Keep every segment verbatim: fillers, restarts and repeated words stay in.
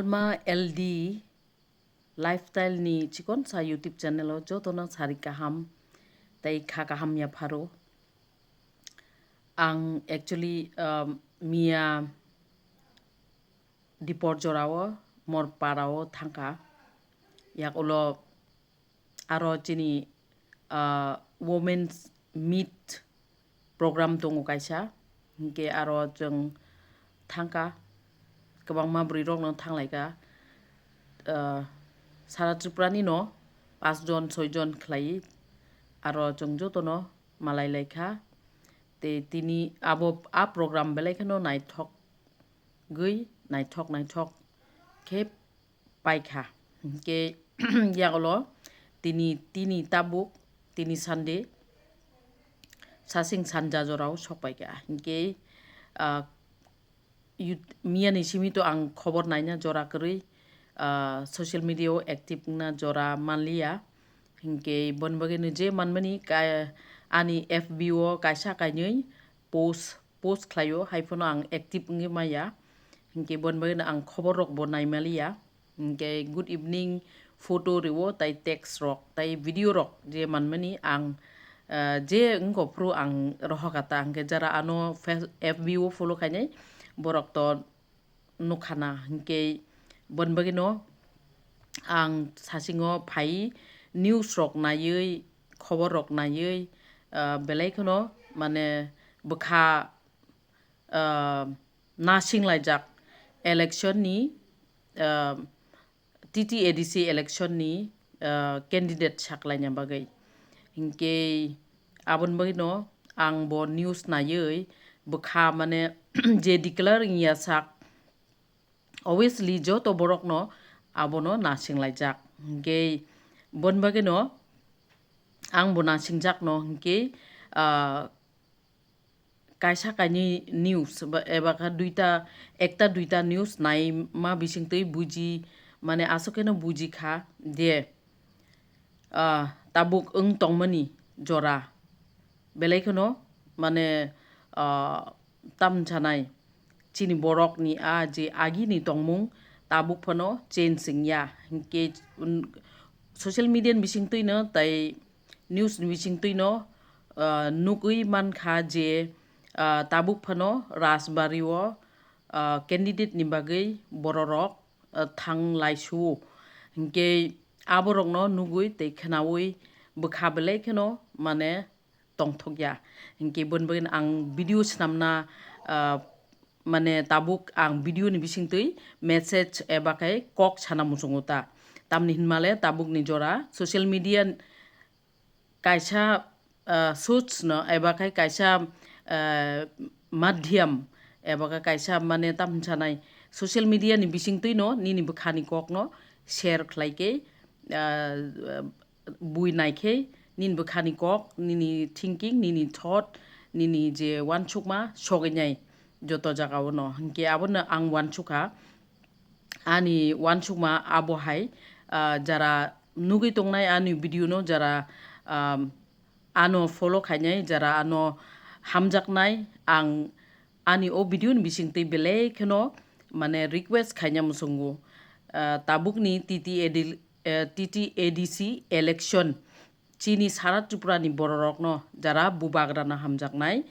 Ma L D Lifestyle ni chikonsa YouTube channel o jotono sari kaham tei kha kaham yapharo. Ang actually, um, miya dipor jorao mor parao thangkha. Yak ulo aro chini, ah, Women's Meet program tongo kaisa, hinkhe aro chwng thangkha, kwbangma bwrwirokno thanglaikha, ah, sara Tripura nino pas jon soi jon khlaiwi aro chwng jotono malai laikha. Tei tini abo a program belai kheno naithok gwi naithok naithok khe paikha. Hinkhe yagulo tini, tini tabuk, tini Sunday, sasing sanja jorao sokpaikha. Hinkhe, ah, yut-, miyani simi to ang khobor naina jora kwrwi, ah, social media o active wngna jora manliya. Hinkhe boni bagwino je manmani ka-, ani F B o kaisa kainwi post post khlaio, hai phano ang active wngwi maya. Hinkhe boni bagwino ang khobor rokbo naimaliya. Hinkhe good evening photo rwo, tai text rok, tai video rok je manmani ang, ah, je wngkha phuru ang rohor kha ta. Hinkhe jara ano Face-, F B o follow khainai, borok to nukha na. Hinkhe boni bagwino ang sasingo phai news rok naiwi, khobor rok naiwi, ah, belai kheno mane bwkha, ah, nasing laijak election ni, ah, T T A D C election ni, ah, candidate saklaina bagwi. Hinkhe aboni bagwino ang bo news naiwi bwkha mane je declare wngya sak, obviously joto borokno abono nasing laijak. Hinkhe boni bagwino ang bo nasingjakno hinkhe, ah, kaisa kainwi news ba, eba kha duita, ekta duita news naima bisingtwi buji, mane aswk kheno buji kha je, ah, tabuk wng tongmani jora belai kheno, mane, ah, tamni sanai chini borokni a je agini tongmung tabuk phano change wngya. Hinkhe, mm, social media ni bisingtwino tai news ni bisingtwino, ah, nugwi mankha je, ah, tabuk phano Rajbari o, ah, candidate ni bagwi bororok, ah, thang laisu. Hinkhe aborokno nugwi tei khnaui bwkha belai kheno mane tongthokya. Hinkhe boni bagwino ang video swnamna, ah, mane tabuk ang video ni bisingtwi message eba khe kok sana muchungo ta. Tamni hinmale tabukni jora social media kaisa, ah, source no eba khe kaisa, ah, madhyam eba khe kaisa mane tamni sanai social media ni bisingtwi no nini bwkhani kok no share khlai khe, ah, bui nai khe nini bwkhani kok, nini thinking, nini thought, nini je uansukma sogwi nai joto jagao no. Hinkhe abono ang uansukha, ani uansukma abo hai, ah, jara nugwi tongnai ani video no, jara, um, ano follow khainai, jara ano hamjaknai, ang ani o video ni bisingtwi belai kheno mane request khaina muchungo. Ah, tabukni T T A D, eh, T T A D C election chini sara Tripura ni bororokno jara bubagrano hamjaknai,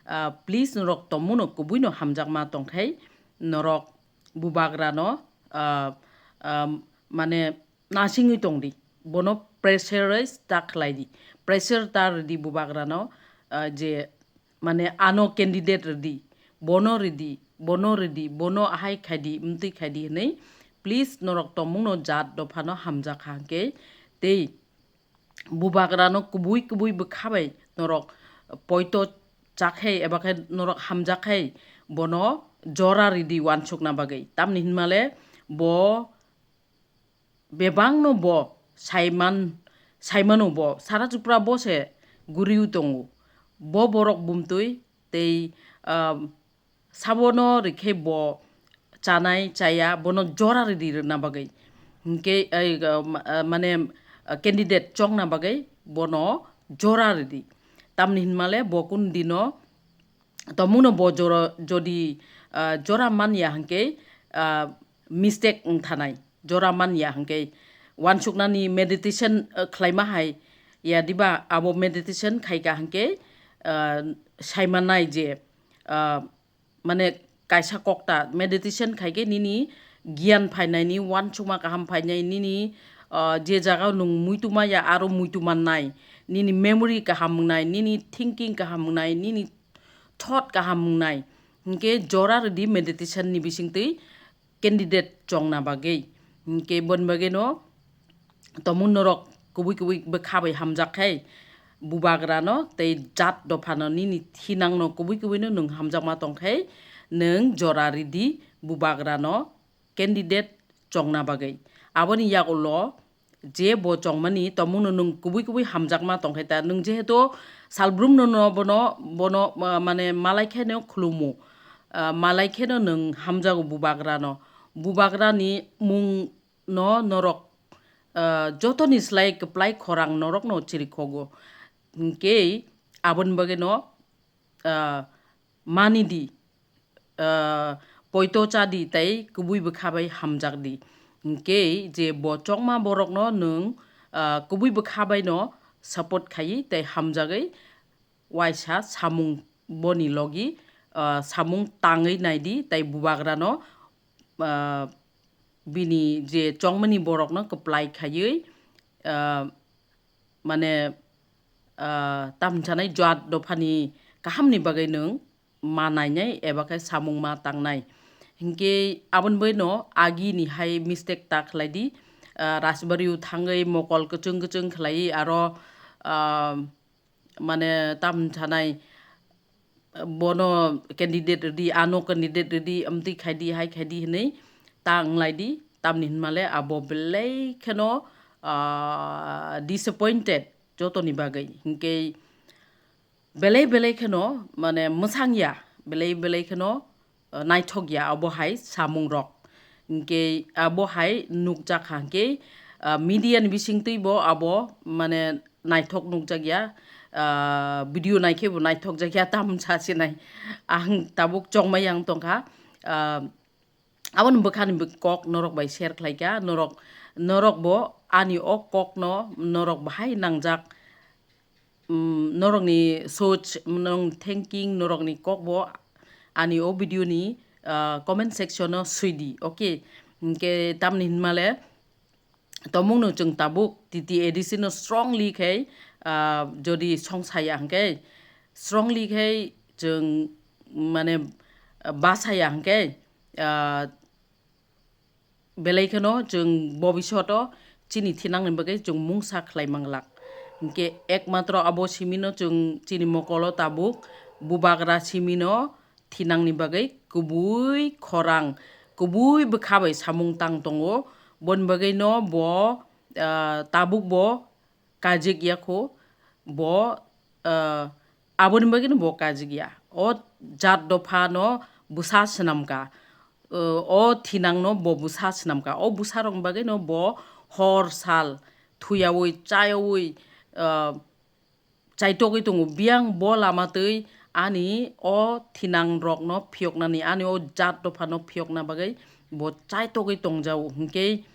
ah, please norok tongmungno kubuino hamjakma tongkhai norok bubagrano, ah, ah, mane nasingwi tongdi, bono pressurize ta khlaidi, pressure ta rwdi bubagrano, ah, je mane ano candidate rwdi, bono rwdi, bono rwdi, bono ahai khaidi, mtwi khaidi hwnwi please norok tongmungno jat dophano hamjakha hinkhe tei bubagrano kubui kubui bwkha bai norok poito chakhai eba khe norok hamjakhai bono jora ridi uansukna bagwi. Tamni hinmale bo bebangno bo saiman, saimano bo sara Tripura bo se guriu tongo. Bo borok bumtwi tei, ah, sabono rikhe bo chanai chaya bono jora ridi rwna bagwi. Hinkhe, ai, ah, ma-, ah, mane, ah, candidate chongna bagwi bono jora ridi. Tamni hinmale bo kun dino tomungno bo jora, jodi, ah, jora manya hinkhe, ah, mistake wng thanai, jora man ya hwnkhe uansuknani meditation, uh, khlaima hai ya diba, abo meditation khaika hwnkhe, uh, saimanai je, uh, mane kaisa kokta meditation khaikhe nini giyan phainaini, uansukma kaham phainai, nini, uh, je jaga nwng muituma ya aro muitu mannai, nini memory kaham wngnai, nini thinking kaham wngnai, nini thought kaham wngnai, hwnkhe jora rwdi meditation ni bisingtwi candidate chongna bagwi. Hwnkhe boni bagwino tomung norok kubui kubui bwkha bai hamjak khai bubagrano tei jat dophano nini thinangno kubui kubuino nwng hamjakma tongkhai nwng jora ridi bubagrano candidate chongna bagwi. Aboni yagulo je bo chongmani tomungno nwng kubui kubui hamjakma tongkhai ta, nwng jehetu salbrumno no bono, bono, ah, mane malai kheno khulumu, ah, malai kheno nwng hamjago bubagrano. Bubagrani mung no norok, ah, jotoni slai kwplai khorang norokno chirikhogo. Hwnkhe aboni bagwino, ah, mani di, ah, poito cha di tei kubui bwkha bai hamjak di. Hwnkhe je bo chongma borokno nwng, ah, kubui bwkha baino support khaiwi tei hamjagwi waisa samung boni logi, ah, samung tangwi naidi tei bubagrano, ah, bini je chongmani borokno kwplai khaiwi, ah, mane, ah, tamni sanai jat dophani kahamni bagwi nwng ma nainai eba khe samung ma tangnai. Hinkhe aboni bagwino agini hai mistake ta khlai di, ah, Rajbari o thangwi mokol kwchwng kwchwng khlaiwi aro, ah, mane tam sanai bono candidate rwdi, ano candidate rwdi, amtwi khaidi, hai khaidi hinwi ta wnglaidi. Tamni hinmale abo belai kheno, ah, disappointed jotoni bagwi. Hinkhe belai belai kheno mane mwsang ya, belai belai kheno, ah, naithok ya abo hai samung rok. Hinkhe abo hai nukjak kha hinkhe, ah, media ni bisingtwi bo abo mane naithok nukjak ya, ah, video naikhe bo naithok jak ya, tam sa se nai. Ang tabuk chongmai ang tongkha, ah, aboni bwkhani bw-, kok norok bai share khlaikha, norok, norok bo ani o kokno norok bahai nangjak, mm, norokni soch, norokni thinking, norokni kok bo ani o video ni, ah, comment section o swidi, okay? Hinkhe tamni hinmale, tomungno chwng tabuk T T A D C no strongly khai, ah, jodi songsaya hwnkhe, strongly khai chwng mane, ah, basaya hwnkhe, ah, belai kheno chwng bobishoto chini thinangni bagwi chwng mungsa khlai manglak. Hinkhe ekmatro abo simino chwng chini mokolo tabuk bubagra simino thinangni bagwi kubui khorang, kubui bwkha bai samung tang tongo. Boni bagwino bo, ah, tabuk bo kajik ya kho, bo, ah, aboni bagwino bo kajik ya. O jat dophano bwsa swnamkha, ah, o thinangno bo bwsa swnamkha. O bwsarokni bagwino bo hor sal thuyaui, chayaui, ah, chaitogwi tongo, biyang bo lama twi ani o thinang rokno phiyoknani, ani o jat dophano phiyokna bagwi bo chaitogwi tongjao. Hinkhe,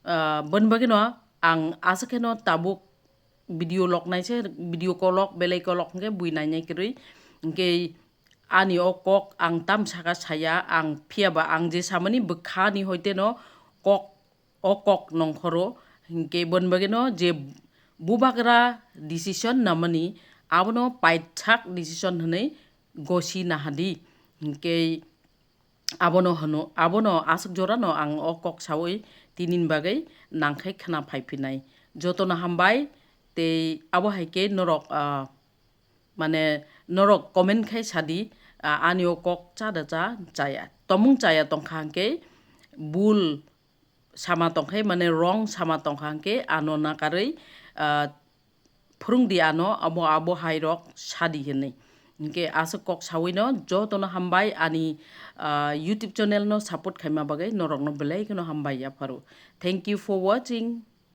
ah, boni bagwino ang aswk kheno tabuk video lok naise, video kolok, belai kolok hinkhe bui nainai kwrwi. Hinkhe ani o kok ang tam saka saya, ang phiyaba ang je samani bwkhani hoiteno kok o kok nongkhoro, hinkhe boni bagwino je bubagra decision namani, abono paithak decision hwnwi gosi nahadi. Hinkhe abono hwno, abono aswk jorano ang o kok saui tinini bagwi nangkhai khna phaiphinai. Jotono hambai, tei abo hai khe norok, ah, mane norok comment khai sadi, ah, ani o kok cha da cha, chaya. Tomung chaya tongkha hinkhe bul sama tongkhai, mane wrong sama tongkha hinkhe ano nakarwi, ah, phwrwngdi ano, abo, abo hai rok sadi hinwi. Hinkhe aswk kok sawino jotono hambai ani, ah, YouTube channel no support khaima bagwi norokno belai kheno hambai yapharo. Thank you for watching.